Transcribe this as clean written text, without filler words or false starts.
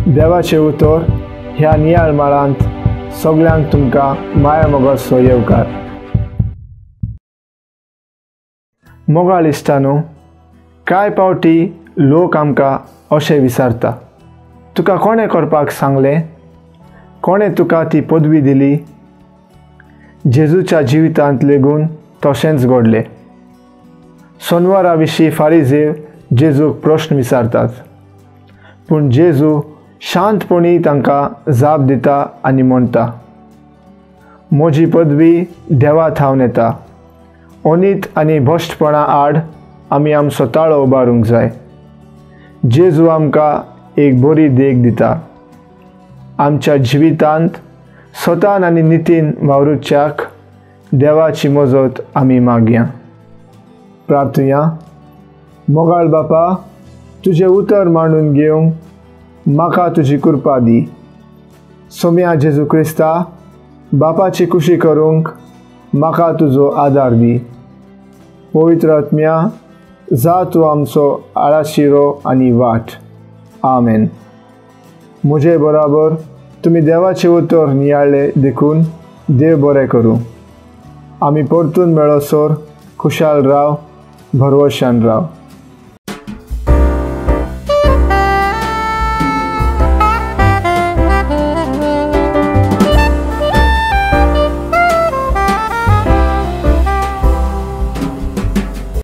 देवाचें उतर ह्या नियाळ माळांत सगल्यांक तुमकां माया मोगाचो येवकार. मोगाळ इश्टानो, कांय पावटी लोक आमकां अशें विचारता, तुका कोणें करपाक सांगलें, कोणें तुका ती पदवी दिली? जेजूच्या जिवितांत लेगून तशेंच घडलें. सोनवारा विशीं फारीजेव जेजूक प्रश्न विचारतात, पूण जेजू शांतपणी तांकां जाप दिता आनी म्हणटा, म्हजी पदवी देवा थावन येता. अनीत आनी भश्टपणा आड आमी आमचो ताळो उबारूंक जाय. जेजू आमकां एक बरी देख दिता. आमच्या जिवितांत स्वतान आनी नितीन वावरुच्याक देवाची मजत आमी मागया. प्रार्थुया. मोगाळ बापा, तुजें उतर मांडून घेवंक म्हाका तुजी कृपा दी. सोम्या जेजू क्रिस्ता, बापाची खुशी करूंक म्हाका तुजो आदार दी. पवित्र आत्म्या, जा तूं आमचो आळाशिरो आनी वाट. आमेन. म्हजे बराबर तुमी देवाचें उतर नियाळ्ळें देखून देव बरें करूं. आमी परतून मेळसर खुशाल राव, भरवशान राव.